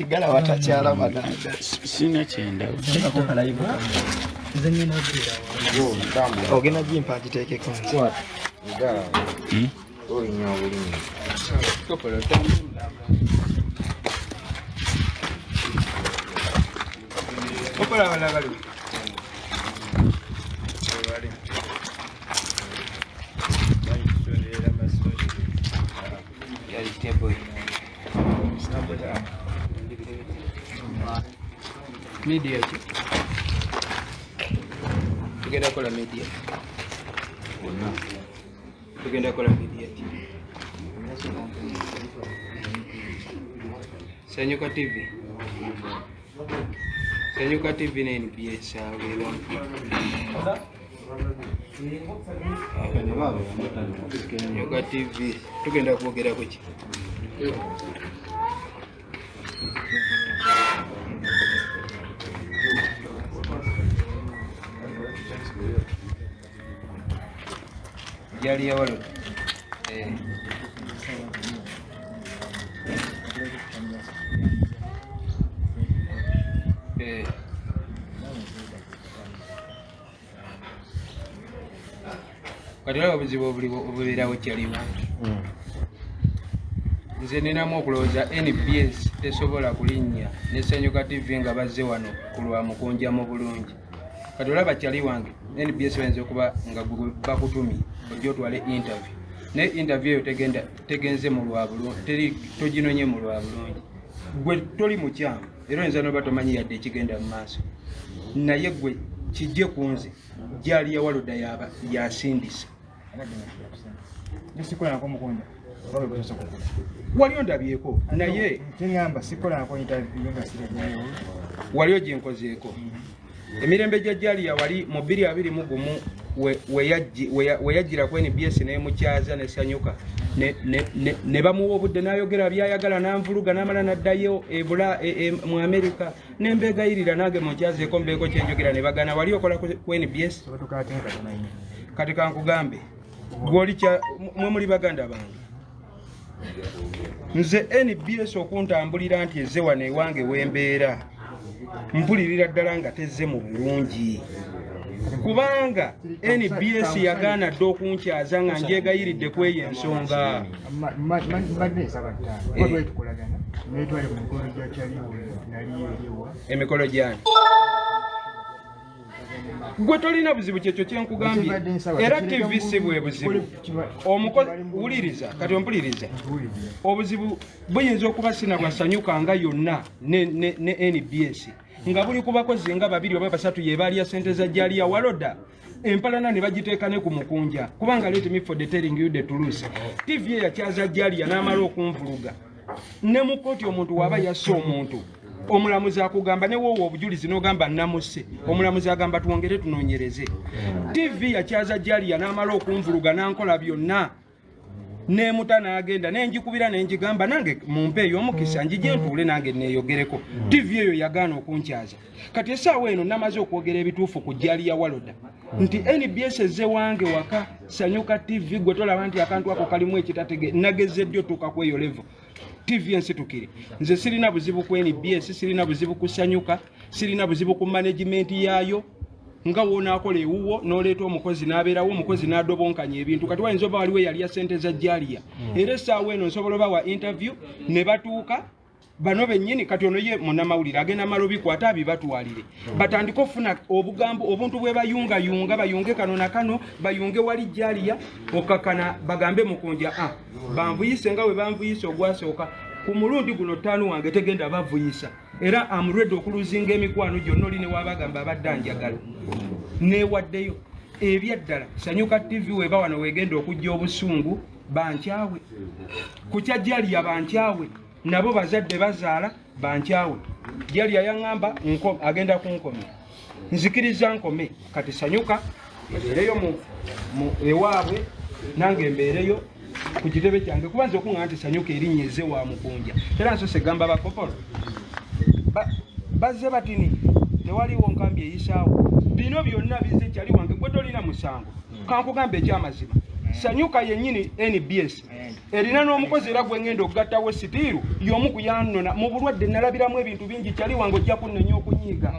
Gala watakyala baganda. Sina kyendaba. Ogenda gimpa ngiteekeko nze. Media ki? Tugenda kola media. Tugenda kola media ki? Sanyuka TV. Sanyuka TV ne NBS abeera. Sanyuka TV tugenda kwogera ku ki? Jali ya walo. Eh. Eh. Kati olaba obuzibu obuliwo obubeerawo kyaliwo. Nze ninamu okulowooza NBS tesobola kulinnya ne Sanyuka TV nga bazze wano ku lwa Mukunja mu bulungi. Kati olaba kyali wange NBS bayinza okuba nga bakutumye ojja otwale interview, naye interview eyo tegenda tegenze mu lwa bulungi, teri toginonye mu lwa bulungi. Gwe toli mukyamu era oyinza noba tomanyi yadde ekigenda mu maaso, naye gwe kijje ku nze gyali yawaloda yaba yasindisa. Wali ondabyeko naye wali oginkozeeko emirembe gya Jaliya wali mu 2021 we yajjira ku NBS n'emukyaza nesanyuka ne bamuwa obudde n'ayogera byayagala n'anvuluga n'amala n'addayo ebula mu Amerika nembeegayirira nange munkyazeeko mbeeko kyenjogera ne bagana. Wali okola ku NBS? Kati kankugambe gwoli mwe muli baganda bange. Nze NBS okuntambulira nti ezze wano ewange wembeera mpulirira ddala nga tezze mu bulungi, kubanga NBS yagaana dda okunkyaza nga njegayiridde ku eyo ensonga. Emikolo gyani? Gwe tolina buzibu, kyekyo kyenkugambye. Era TV si bwe buzibu. Wuliriza kati ompuliriza. Obuzibu buyinza okuba sina bwasanyuka nga yonna ne NBS nga buli ku bakozi nga babiri oba basatu ye baalya sente za Jaliya Waloda empalana ne bagiteeka ne ku Mukunja, kubanga let me for the telling you the truth, TV eyakyaza Jaliya n'amala okunvuluga ne mu kkooti. Omuntu waaba yasse omuntu, omulamuzi akugamba ne woowa obujulizi n'ogamba namusse, omulamuzi agamba twongere tunoonyereze. TV yakyaza Jaliya n'amala okunvuluga n'ankola byonna nemuta n'agenda nenjikubira nenjigamba nange mumpe ey'omukisa njije ntuule nange neeyogereko. TV eyo yagaana okunkyaza. Kati essaawa eno namaze okwogera ebituufu ku Jaliya Waloda nti NBS ezze wange waka Sanyuka TV. Gwe tolaba nti akantu ako kalimu ekitatege? Nagezedde otuuka ku eyo level. TV ensitukire, nze sirina buzibu ku NBS, sirina buzibu ku Sanyuka, sirina buzibu ku management yaayo. Nga wonaakola ewuwo n'oleeta omukozi n'abeerawo, omukozi n'adobonkanya ebintu. Kati wayinza oba waliwo eyalya sente za Jaliya, era essaawa eno nsobola obawa interview ne batuuka bano bennyini. Kati ono ye munnamawulire agenda mala obikwata abibatwalire, batandike okufuna obugambo obuntu bwe bayungayunga, bayunge kano na kano, bayunge wali Jaliya okakana bagambe Mukunja a banvuyise nga bwe banvuyise ogwasooka. Ku mulundi guno ttaano wange tegenda bavuyisa, era am ready okuluzinga emikwano gyonna. Oli ne wabagamba abadde anjagala neewaddeyo ebyaddala. Sanyuka TV weba wano wegenda okujja obusungu bankyawe ku kya Jaliya, bankyawe nabo bazadde bazaala bankyawe. Jaliya yaŋŋamba agenda kunkomya, nzikiriza nkome. Kati Sanyuka ebeereyo mu ewaabwe, nange mbeereyo ku kitebe kyange, kuba nze okuŋŋa nti Sanyuka erinnya ezze wa Mukunja. Era nsose gamba bakopolo bazze batini tewaliwo nkambi eyisaawo. Bino byonna bizze kyali wange. Gwe tolina musango, kankugamba ekyamazima. Sanyuka yennyini NBS erina n'omukozi era gwe ngenda okugattawo sitiiru y'omu ku yannona mu bulwadde. Nalabiramu ebintu bingi. Kyali wange ojja kunnenya okunyiiga.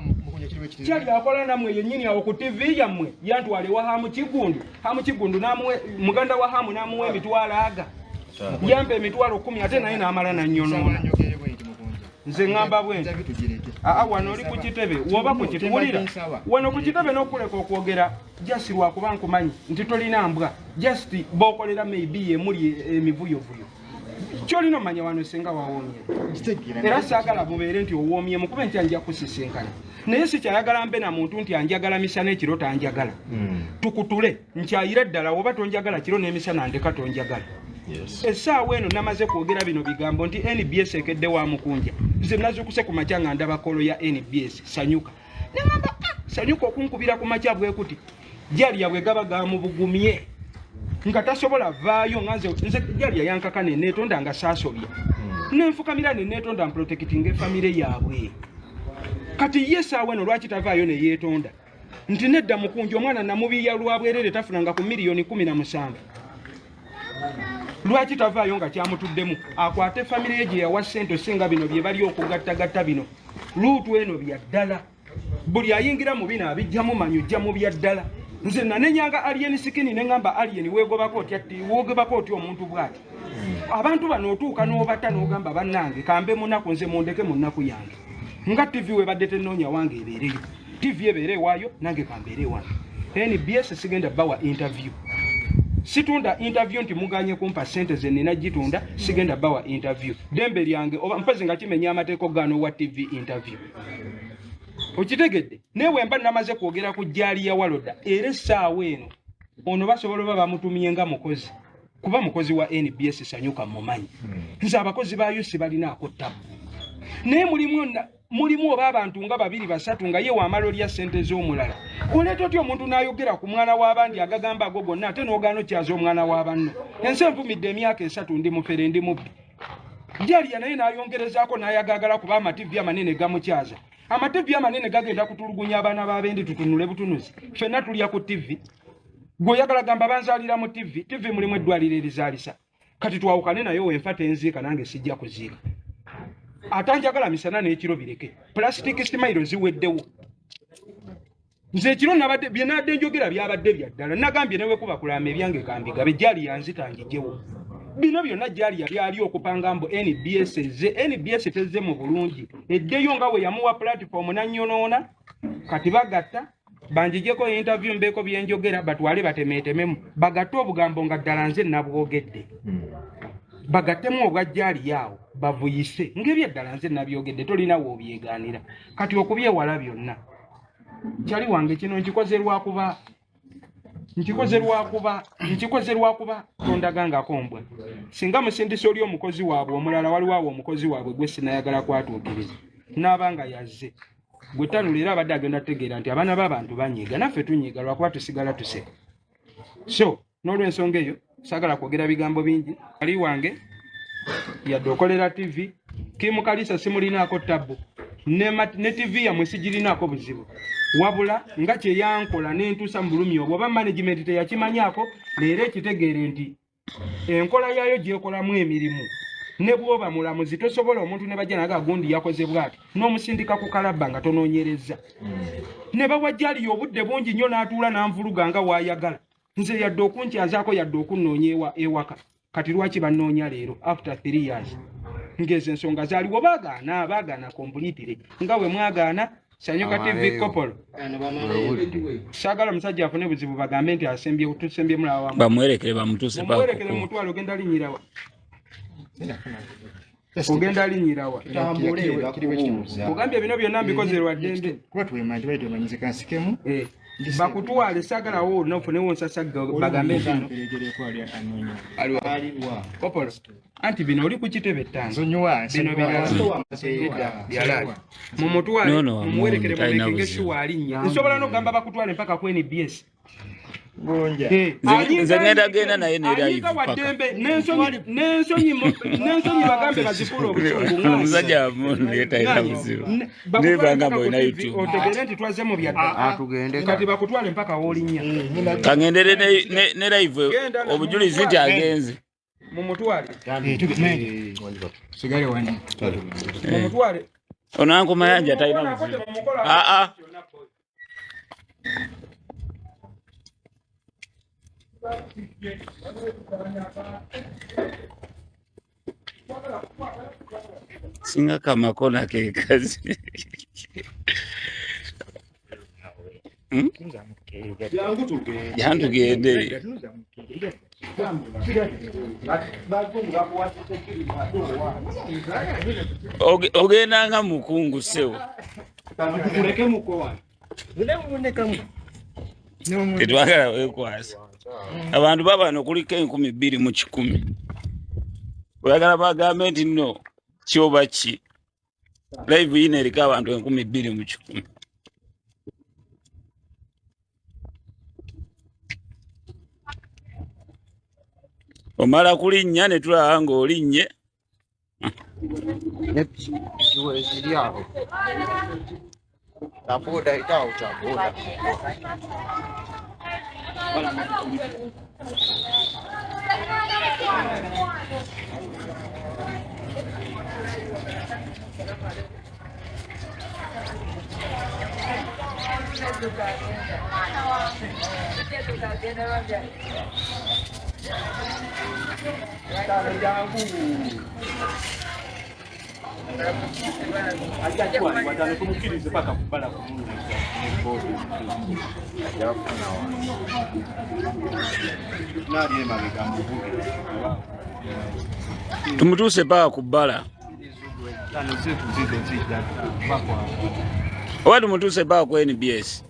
Kyali akola nammwe yennyini awo ku TV yammwe, yantwala ewa Hamu Kigundu. Hamu Kigundu n'amuwe muganda wa Hamu n'amuwa emitwalo aga yampa 100,000, ate naye n'amala nannyonoona. Nze ŋŋamba bwe nti aa, wano oli ku kitebe woba ku kituwulira wano ku kitebe n'okuleka okwogera just lwakuba nkumanyi nti tolina mbwa, just bookolera maybe yemuli emivuyovuyo. Kyolina omanya wano senga wawoomye, era saagala bubeere nti owoomyemu kuba enkya nja kusisinkana, naye sikyayagala mbe na muntu nti anjagala misana, ekiro tanjagala. Tukutule nkyayira ddala, oba tonjagala kiro n'emisana ndeka tonjagala. Essaawa eno namaze kwogera bino bigambo nti NBS ekedde wa Mukunja. Nze nazuukuse ku makya nga ndaba call ya NBS Sanyuka, neŋamba, "Ah, Sanyuka okunkubira ku makya bwe kuti." Jalya bwe gaba gamubugumye nga tasobola vaayo, nga nze Jalya yankaka neneetonda nga saasobya, nenfukamira neneetonda mprotectinga efamire yaabwe. Kati ye essaawa eno lwaki tavaayo neyeetonda nti nedda Mukunja, omwana namubiya lwa bwerere, tafunanga ku miliyoni 17? Lwaki tavaayo nga kyamutuddemu akwate famire ye gye yawa ssente osinga bino bye bali okugattagatta bino luutu eno bya ddala? Buli ayingira mu bino abijjamu manyi ojja mu bya ddala. Nze nanenyanga Alien Skin, ne ŋŋamba, "Alien, weegobako otya weegobako otya omuntu bw'ati?" Abantu bano otuuka n'obata n'ogamba, "Bannange, kambe munaku, nze mundeke mu nnaku yange." Nga TV webadde tenoonya wange ebeereyo, TV ebeere ewaayo, nange kambeere ewange. NBS sigenda bawa interview, situndya interview nti muganye kumpa sente ze nina gitunda, sigenda bawa interview, dembe lyange oba mpozi nga kimenya amateeka ogaana owa TV interview, okitegedde? Naye bwe mba namaze kwogera ku jaali ya Waloda, era essaawa eno ono basobola oba bamutumye nga mukozi, kuba mukozi wa NBS Sanyuka mumanyi. Nze abakozi baayo sibalinaako tabu, naye mulimu oba abantu nga babiri basatu nga ye wamala olya ssente z'omulala. Oleeta otya omuntu n'ayogera ku mwana w'abandi agagamba ago gonna, ate n'ogaana okyaza omwana w'abanno? Ensi envumidde emyaka 3, ndi mufere, ndi mubbi. Jalya naye n'ayongerezaako n'ayagagala, kuba amativi amanene gamukyaza. Amativi amanene gagenda kutulugunya abaana b'abendi. Tutunule butunuzi, ffenna tulya ku tivi. Gwe oyagala gamba banzaalira mu tivi. Tivi mulimu eddwaliro erizaalisa. Kati twawukane naye, wenfa tenziika, nange sijja kuziika. Ate anjagala misana n'ekiro bireke, plastic smile ziweddewo. Nze ekiro nabadde bye nadde njogera byabadde bya ddala. Nagambye newekuba kulama ebyange kambigabe. Jali yanzita njijewo bino byonna. Jali byali okupanga mbu NBS ezze. NBS tezze mu bulungi, eddeyo nga we yamuwa platform nanyonoona. Kati bagatta banjijeko interview mbeeko byenjogera, batwale batemeetememu, bagatte obugambo nga ddala nze nabwogedde, bagattemu obwajjaali awo bavuyise ng'ebyeddala nze nabyogedde. Tolina woobyegaanira. Kati okubyewala byonna, kyali wange kino nkikoze lwakuba tondagangako mbwa. Singa musindisa oli omukozi waabwe omulala, waliwo awo omukozi waabwe gwe sinayagala kwatuukiriza n'aba nga yazze gwe tanula, era abadde agenda tutegeera nti abaana b'abantu banyiiga, naffe tunyiiga lwakuba tusigala tuseka. So n'olwensonga eyo saagala kwogera bigambo bingi. Ali wange yadde okolera TV Kimu Kalisa, simulinaako tabbu ne TV yammwe sigirinaako buzibu, wabula nga kyeyankola nentuusa mu bulumi obwo, oba management teyakimanyaako, leero ekitegeere nti enkola yaayo gyekolamu emirimu, ne bw'oba mulamuzi tosobola omuntu ne bajja naga gundi yakoze bw'ati n'omusindika ku kalabba nga tonoonyerezza. Ne bawajjaliyo obudde bungi nnyo n'atuula n'anvuluga nga waayagala nze, yadde okunkyazaako, yadde okunnoonya ewaka. Kati lwaki bannoonya leero after 3 years ng'ezo ensonga zaaliwo? Baagaana, baagaana completely nga bwe mwagaana Sanyuka TV kopolo. Saagala musajja afune buzibu bagambe nti asembye tusembye mulaba wamu. Bamuwerekere bamutuuse. Mumuwerekere mumutwalo. Ogenda linyirawa? Ogenda linyirawa? Kugambye bino byonna mbikoze lwa ddembe. Kuba twemanyi, tubadde twemanyize kansikemu. Eh, bakutwale, saagalawo nofunewo nsasagga bagambe nti no Mperegereko ali anoonya. Kopolo, anti bino oli ku kitebe ttaano. Nsonyiwa. Bino byalaali mumutwale. No, no, mumuwerekere talina mumekinge buzibu. sure alinnya. Nsobola n'okugamba bakutwale mpaka ku NBS. Nze ngenda genda naye ne waddembe n'ensonyi n'ensonyi bagambe bazikula obusungu. Omusajja wamunleeta buzibu nebanga mbaolina YouTube. Otegere nti twazze mu byadda kati bakutwale mpaka w'olinnya. Kangendere ne live obujulizi nti agenze. Mumutwale. Mumutwale. Ono Mayanja talina buzibu. Aa. Singa kamakona ke kazi. Jangu tugende. Ogenda nga mukungu ssebo. Tetwagala weekwasa. Abantu babano kuliko 2100. Oyagala bagambe nti nno kyoba ki. Live yino eriko abantu 2100. Omala kulinnya ne tulaba ng'olinnye. Tumutuuse paka ku bbala. Oba tumutuuse paka ku NBS.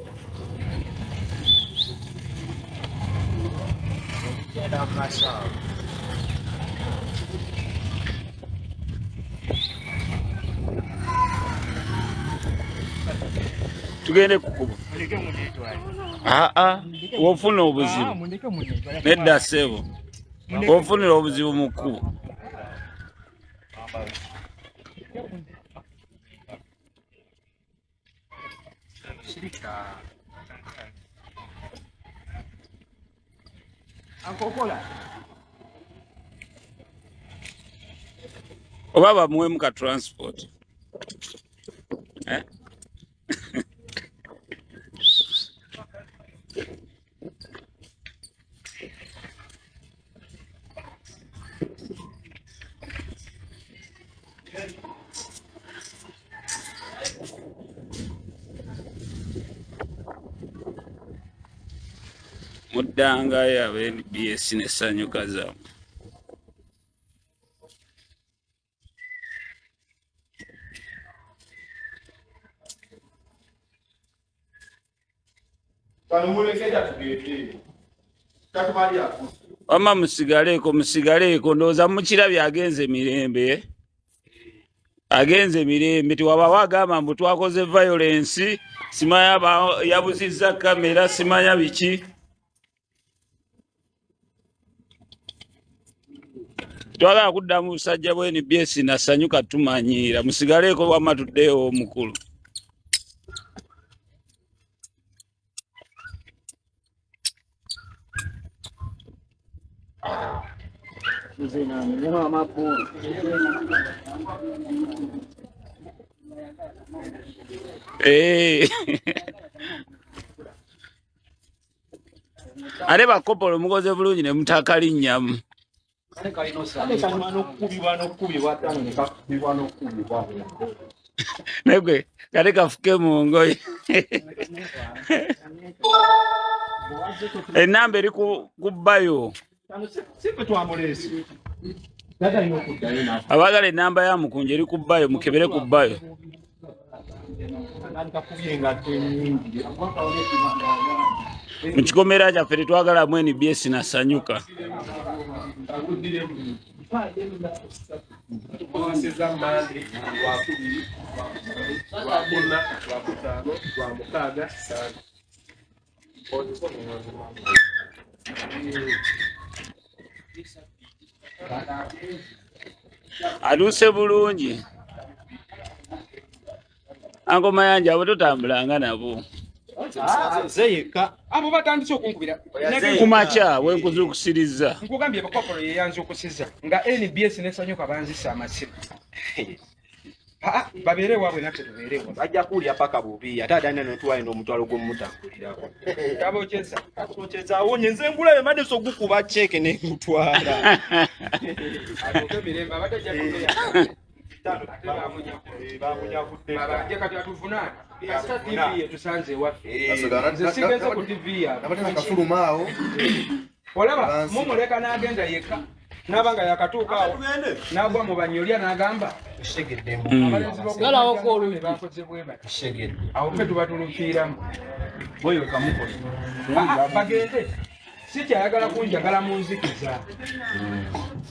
Tugende kukuba. Aa, wofuna obuzibu. Nedda ssebo. Wofunira obuzibu mu kkubo. Oba bamuwemu ka transport. Eh? Muddangayo aba NBS n'essanyu zammwe. Wamma musigaleeko musigaleeko ndowooza mukirabye agenze mirembe. Agenze mirembe tiwabawo agamba mbu twakoze violence simanya yabuzizza kamera simanya biki. Twagala kuddamu busajja bwa NBS nasanyuka tumanyiira musigaleeko wamma tuddeyo omukulu. Ate bakopolo mukoze bulungi ne mutakalinyamu. Naye kate kafuke mu ngoye. Enamba eri ku bbayo. Abaagala enamba ya Mukunja eri ku bbayo, mukebere ku bbayo. Mu kikomera kyaffe tetwagalamu NBS nasanyuka. Atuuse bulungi. Anko Mayanja, abo totambulanga nabo. Nze yekka. Abo batandise okunkubira. Kumakya wenkuzuukusiriza. Nkugambye bakopolo yeyanzuukusiza nga NBS nesanyuka banzisa amasimu. Babeere waabwe naffe tubeere waabwe. Bajja kuwulira paka bubi ate adana netuwayenda omutwalo gw'omutambulirako. Tabokyeza. Tabokyeza awonye nze ngulabe mbadde so gukuba ceeke ne ngutwala. Atuuke mirembe abadde ajja kubeera. Babanje kati atuvunaana. Kasita TV yetusanze ewaffe. Nze sigenze ku TV yaabwe. Olaba mumuleka n'agenda yekka. N'aba nga yakatuuka awo n'agwa mu banyolya n'agamba abalenzi b'okubakoze bwe bati awo ffe tuba tulukiiramu bagende sikyayagala kunjagala mu nzikiza.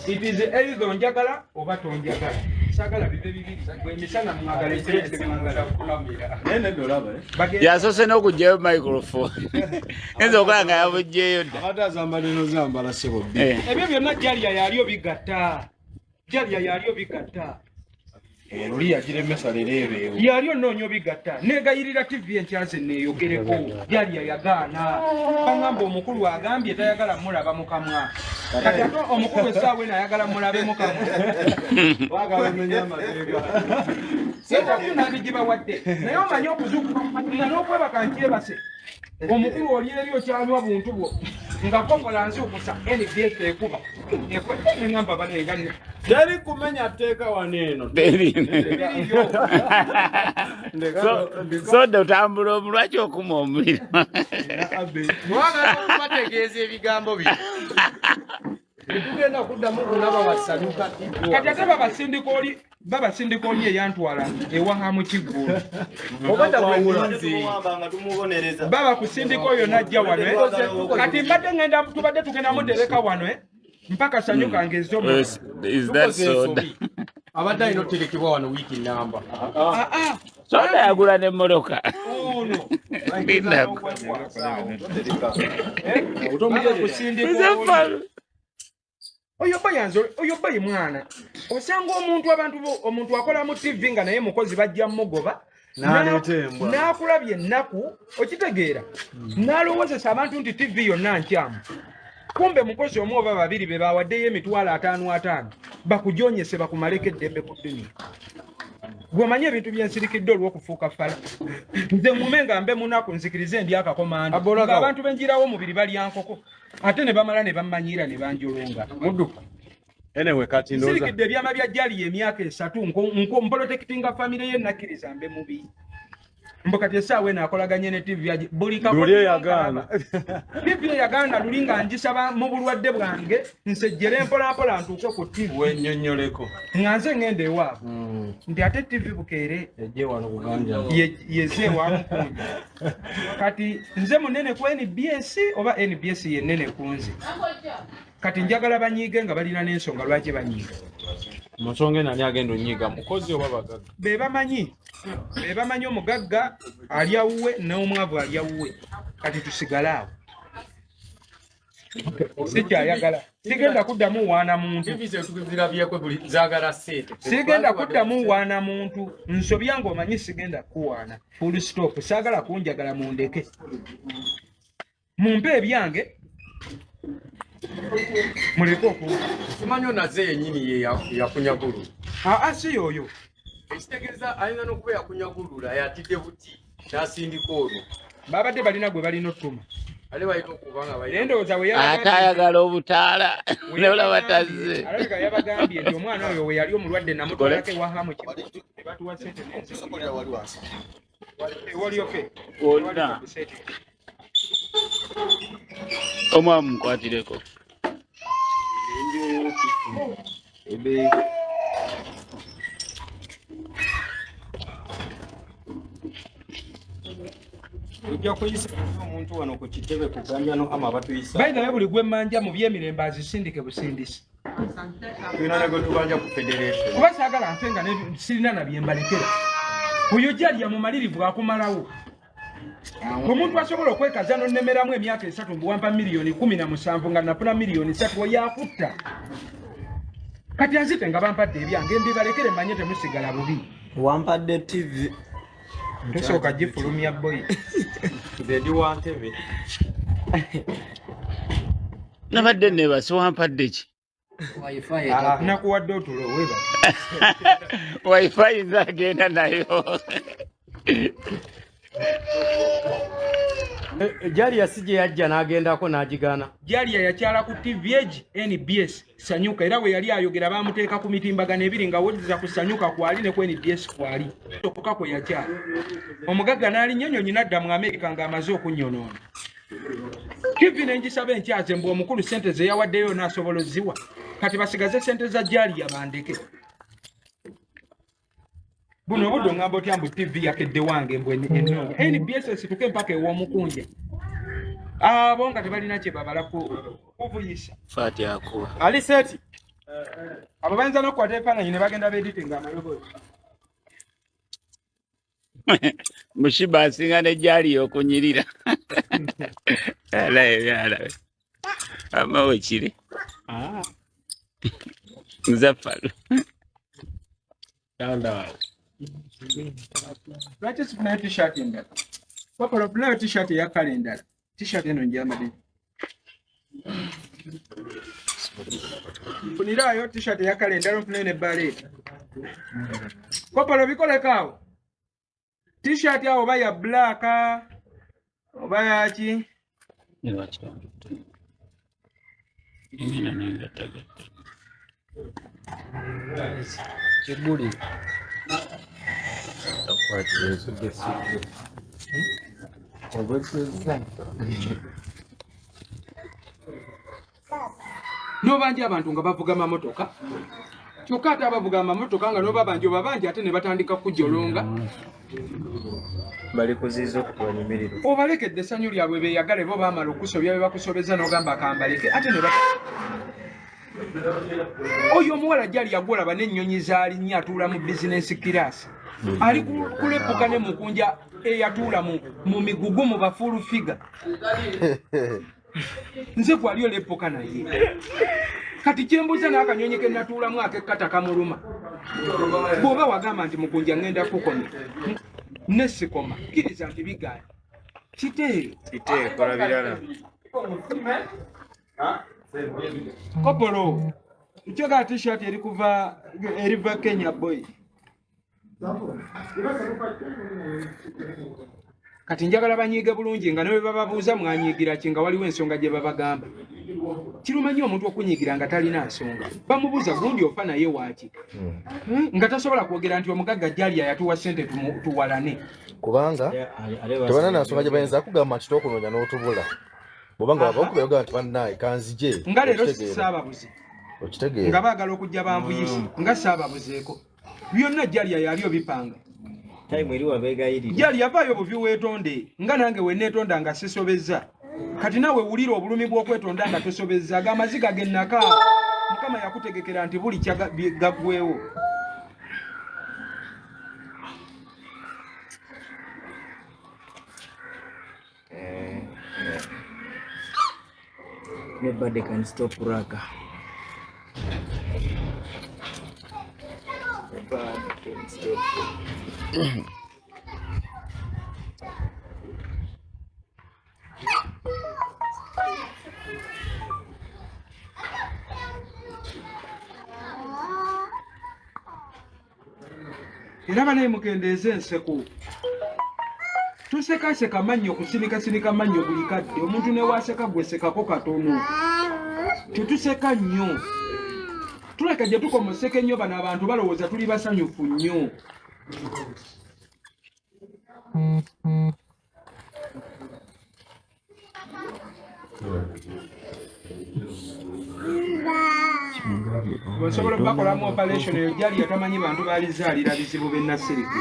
It is either onjagala oba tonjagala. Saagala bibe bibiri gwe emisana mwagala ekiro temwagala. Yasoose n'okugyayo microphone. Nza okola nga yabuggyeyo dda. Abadde azambala eno zambala ssebo bbi. Ebyo byonna Jalia yali obigatta. Jalia yali obigatta. Luli yagiremesa leero ebeewo. Yali onoonya obigatta. Neegayirira TV enkya nze neeyogereko. Jalia yagaana. Baŋŋamba omukulu agambye tayagala mulaba mu kamwa. Kati ate omukulu essaawa eno ayagala mulabe mu kamwa. Baagala omenya amateeka. Interview nandigibawadde. Naye omanyi okuzuukuka nga n'okwebaka nkyebase. Omukulu oli eri okyanywa buntu bwo. Nga kokola nzuukusa NBS ekuba. Eŋŋamba banenga nne. Teri kumenya tteeka wano eno. Soda otambula omu lwaki okuma omuliro? Mwagala okubategeeza ebigambo bino. Tetugenda kuddamu kulaba wasanyuka. Kati ate babasindika oli eyantwala ewa Hamu Kiggundu. Baba kusindika oyo n'ajja wano. Kati mbadde ngenda tubadde tugenda mutereka wano mpaka sanyuka ngezzo. Is that soda? Abadde alina oterekebwa wano wiiki namba. Soda yagula n'emmotoka. Ono. Linako. Baba kusindika oli. Oyo bayanze oyo bayi mwana. Osanga omuntu abantu omuntu akola mu TV nga naye mukozi bajja mugoba. N'akulabye ennaku okitegeera. N'alowoozesa abantu nti TV yonna nkyamu. Kumbe mukozi omu oba babiri be bawaddeyo emitwalo 5-5 bakujoonyese bakumaleko eddembe ku dduniya. Gwe omanyi ebintu bye nsirikidde olw'okufuuka fala. Nze ŋŋume nga mbe munaku nzikirize ndi akakomando. Ng'abantu be njirawo omubiri balya nkoko. Ate ne bamala ne bammanyiira ne banjolonga. Mudduka. Anyway, kati ndowooza. Nsirikidde ebyama bya Jali emyaka 3 mpolotekitinga famire ye nakkiriza mbe mubi. Mbu kati essaawa eno akolaganye ne TV buli Luli eyagaana. TV eyagaana luli nga ngisaba mu bulwadde bwange nsejjere mpolampola ntuuke ku TV. Wennyonnyoleko. Nga nze ngenda ewaabwe. Nti ate TV bukeere. Ejje wano kuganja. Yeze ewa Mukunja. Kati nze munene ku NBS oba NBS ye nnene ku nze. Kati njagala banyiige nga balina n'ensonga lwaki banyiiga. Mu nsonga eno ani agenda onyiiga mukozi oba bagagga? Be bamanyi omugagga ali awuwe n'omwavu ali awuwe. Kati tusigale awo. Sikyayagala. Sigenda kuddamu waana muntu. Sigenda kuddamu waana muntu. Nsobya ng'omanyi sigenda kuwaana. Full stop. Saagala kunjagala mundeke. Mumpe ebyange. Muleke okuwuka. Simanyi onaze yennyini ye yakunyagulula. Aa si y'oyo. Ekitegeeza ayinza n'okuba yakunyagulula yatidde buti n'asindika olwo. Babadde balina gwe balina ottuma. Ate balina okuba nga balina. Naye ndowooza bwe Ate ayagala obutaala n'olaba tazze. Alabika yabagambye nti omwana oyo we yali omulwadde namutwalako ewa Hamu Kiggundu ne batuwa ssente n'enzibu. Ewali okay. Wonna. Omwana mukwatireko. Ojja kuyisa omuntu wano ku kitebe kuganja no ama batuyisa. By the way buli gwe mmanja mu by'emirembe azisindike busindisi. Tulina ne gwe tubanja ku federation. Kuba saagala nfe nga sirina na bye mbalekera. Oyo Jalia mumalirivu akumalawo. Omuntu asobola okwekaza n'onnemeramu emyaka 3 mbu wampa miliyoni 17 nga nafuna miliyoni 3 oyakutta. Kati anzite nga bampadde ebyange mbibalekere manye temusigala bubi. Wampadde TV. Tosooka gifulumya boyi. Nze ndi wa ntebe. Nabadde neebase wampadde ki? Nakuwadde otulo weeba. Wifi nze agenda nayo. Jalia si gye yajja n'agendako n'agigaana. Jalia yakyala ku TV egi NBS Sanyuka era we yali ayogera baamuteeka ku mitimbagano ebiri nga woddiza ku Sanyuka kwali ne ku NBS kwali. Okuka kwe yakyala. Omugagga n'alinnya ennyonyi n'adda mu Amerika ng'amaze okunnyonoona. TV ne ngisaba enkyaze mbu omukulu ssente ze yawaddeyo n'asobola ozziwa. Kati basigaze ssente za Jalia bandeke. Buno obudde ongamba otya mbu TV yakedde wange mbu ennungi. NBS esituke mpaka ew'omukunja. Abo nga tebalina kye babala kuvuyisa. Fati akuba. Ali seti. Abo bayinza n'okukwata ebifaananyi ne bagenda beeditinga amaloboozi. Mushiba asinga ne Jalia okunyirira. Alabe alabe. Ama wekiri. Muzaffaru. Lwaki sifunayo t-shirt endala? Wapala ofunayo t-shirt eya kale endala. T-shirt eno njambadde. Nfuniraayo t-shirt eya kale endala nfunayo ne baleeti. Wapala obikoleko awo. T-shirt awo oba ya black oba yaki? Kiguli. N'obanja abantu nga bavuga amamotoka kyokka ate abavuga amamotoka nga n'obabanja obabanja ate ne batandika kujolonga. Bali kuziza okubanyumirirwa. Obalekedde essanyu lyabwe beeyagale bo baamala okusobya be bakusobeza n'ogamba akambaleke ate ne oyo omuwala gyali yagwolaba n'ennyonyi z'alinnya atuula mu bizinensi kiraasi. Ali kulepuka ne mukunja eyatuula mu migugu mu bafuulu figa. Nze gwali olepuka naye. Kati kyembuuza n'akanyonyi ke natuulamu ak'ekkata kamuluma. Bw'oba wagamba nti mukunja ŋŋenda kukomya ne sikoma, kkiriza nti bigaana. Kiteere. Kiteere kola birala. Kopolo, nchoka t-shirt eri kuva eriva Kenya boy. Kati njagala banyiige bulungi nga ne bwe bababuuza mwanyiigira ki nga waliwo ensonga gye babagamba. Kiruma nnyo omuntu okunyiigira nga talina nsonga. Bamubuuza gundi ofa naye waaki? Nga tasobola kwogera nti omugagga Jalia yatuwa ssente tuwalane. Kubanga tebalina na nsonga gye bayinza kugamba nti tokunoonya n'otubula. Bw'oba nga babakuba yogera nti bannaye kanzije. Nga leero saababuze. Okitegeera. Nga baagala okujja banvuyise nga saababuzeeko. Byonna Jalia yali obipanga. Time eri wabeegayirira. Jalia yavaayo buvi weetonde nga nange we neetonda nga sisobezza. Kati naawe wulira obulumi bw'okwetonda nga tosobezza ag'amaziga ge nakaaba. Mukama yakutegekera nti buli kya gaggwewo. Nobody can stop Raka. Nobody can stop. Era banaye mukendeeze enseko. Tusekaseka mannyo kusinikasinika mannyo buli kadde. Omuntu ne waaseka gwe sekako katono. Tetuseka nnyo. Tuleka gye tukoma oseka ennyo bano abantu balowooza tuli basanyufu nnyo. Osobola okubakolamu operation eyo Jalia tamanyi bantu baalizaalira bizibu b'e Nassiriki.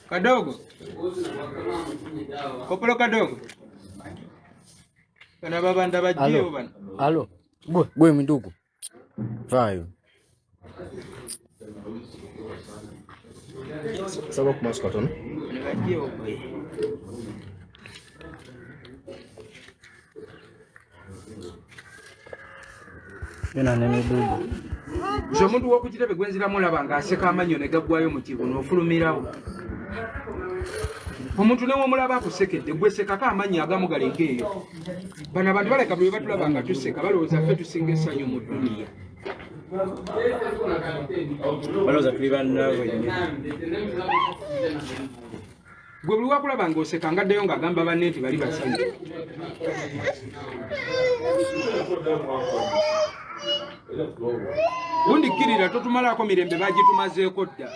Kadogo. Kopolo kadogo. Bana babanda bajiyo bana. Alo. Gwe, gwe mindugu. Vayo. Saba ku maaso katono. Bajiyo gwe. Bena ne midugu. Nze omuntu w'okukitebe gwe nziramu olaba ng'aseka amannyo ne gaggwayo mu kibuno ofulumirawo. Omuntu ne w'omulaba akusekedde gwe sekako amannyo agamu galeke eyo. Bano abantu baleka buli lwe batulaba nga tuseka balowooza ffe tusinga essanyu mu dduniya. Balowooza tuli bannaabwe nnyo. Gwe buli wakulaba ng'oseka ngaddeyo ng'agamba banne nti bali basanyu. Gundi kkirira totumalaako mirembe bagitumazeeko dda.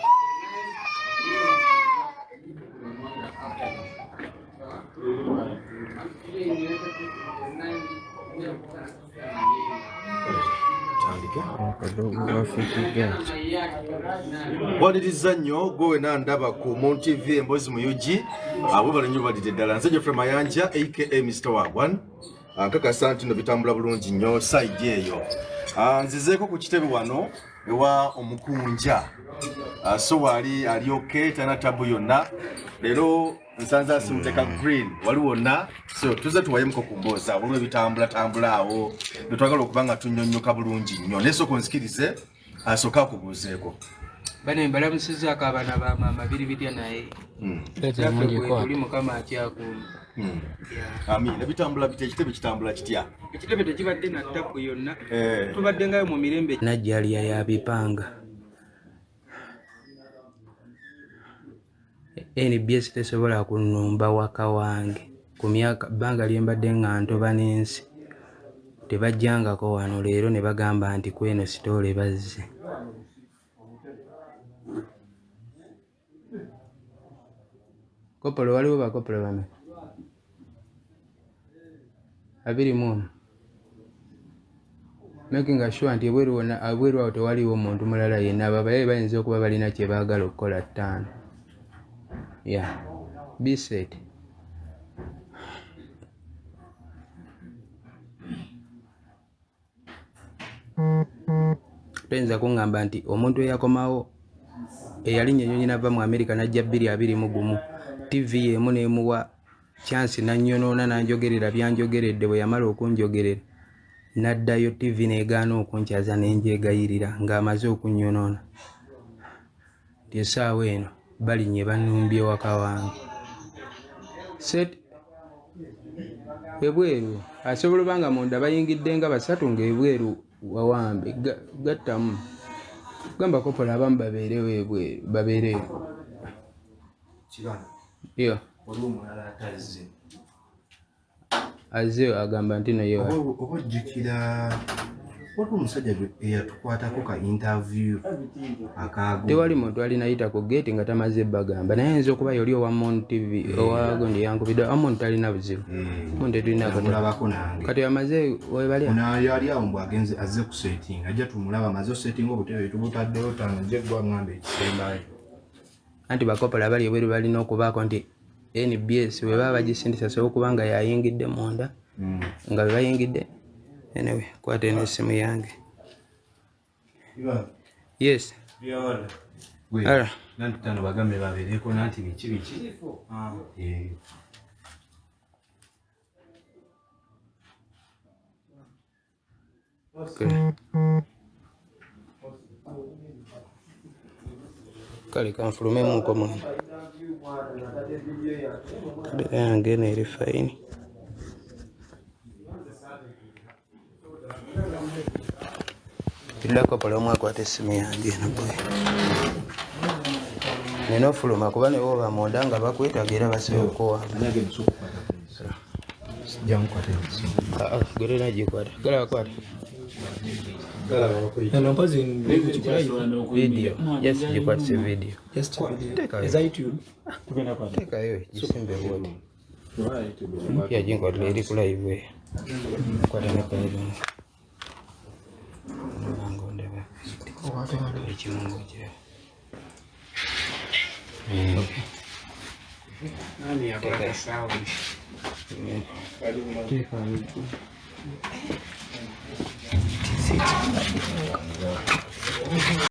Waliriza nnyo gwe wena ndaba ku Mon TV emboozi mu UG abo bali nnyo balidde ddala. Nze Geoffrey Mayanja aka Mr. Wagwan. Nkakasa nti nno bitambula bulungi nnyo side eyo. Nzizeeko ku kitebe wano ewa omukunja. So wali ali okay, talina tabu yonna. Leero nsanze asimuteka green wali wonna, so tuze tuwayemuko ku mboozi awo waliwo ebitambulatambula awo byetwagala okuba nga tunnyonnyoka bulungi nnyo. Naye sooka onzikirize asooke akubuuzeeko. Bane mbalamusizzaako abaana ba maama biri bitya naye. Naffe kwe tuli Mukama akyakuuma. Amiina. Bitambula bitya? Ekitebe kitambula kitya? Ekitebe tekibadde na ttabu yonna. Tubadde ngayo mu mirembe. Najjaliya yabipanga. NBS tesobola kunnumba waka wange ku myaka bbanga lye mbadde nga ntoba n'ensi. Tebajjangako wano leero ne bagamba nti kweno sitoole bazze. Kopolo waliwo bakopolo bameka? 21. Making sure nti ebweru wonna ebweru awo tewaliwo muntu mulala yenna, ababaye bayinza okuba balina kye baagala okukola 5. Yeah, be set. Toyinza kuŋŋamba nti omuntu eyakomawo eyalinnya ennyonyi n'ava mu Amerika n'ajja 2021 TV y'emu n'emuwa chance n'annyonoona n'anjogerera by'anjogeredde bwe yamala okunjogerera n'addayo TV n'egaana okunkyaza ne ngyegayirira ng'amaze okunnyonoona nti essaawa eno balinnye bannumbye waka wange. Set ebweru asobola oba nga munda bayingidde nga 3 ng'ebweru wawambe gattamu gamba kopola abamu babeerewo ebweru babeereyo. Yo. Waliwo omulala atazze. Azze agamba nti naye oba ojjukira waliwo omusajja eyatukwatako ka interview akaago. Tewali muntu alinayita ku gate nga tamaze bagamba naye ayinza okuba yoli owa Mon TV owa gundi yankubidde Amon talina buzibu. Mon tetulina mulabako nange. Kati amaze webali ono ali awo mbu agenze azze ku setting ajja tumulaba amaze osetting obutebe tubutaddeyo tano ajje gwa ngambe ekisembayo. Anti bakopola bali ebweru balina okubaako nti NBS bwe baba bagisindisa asobola okuba nga yayingidde munda nga bwe bayingidde. Anyway, kwata eno essimu yange. Yes. Ara. Nanti tano bagambe babeereko nanti biki biki. Okay. Kale kanfulumemuko mwana. Kamera yange eno eri fine. Tuddako kopola omu akwata essimu yange eno boy. Nina ofuluma kuba ne bw'oba munda nga bakwetaaga era basobola okukuwamba. Gwe tolina gikwata. Gala bakwate. Video. Just gikwatise video. Teekayo gisimbe bw'oti. Ya ginkwatira eri ku live eyo. Kwata ne kairo. Ekimungo kirabe. Nani yakola sound?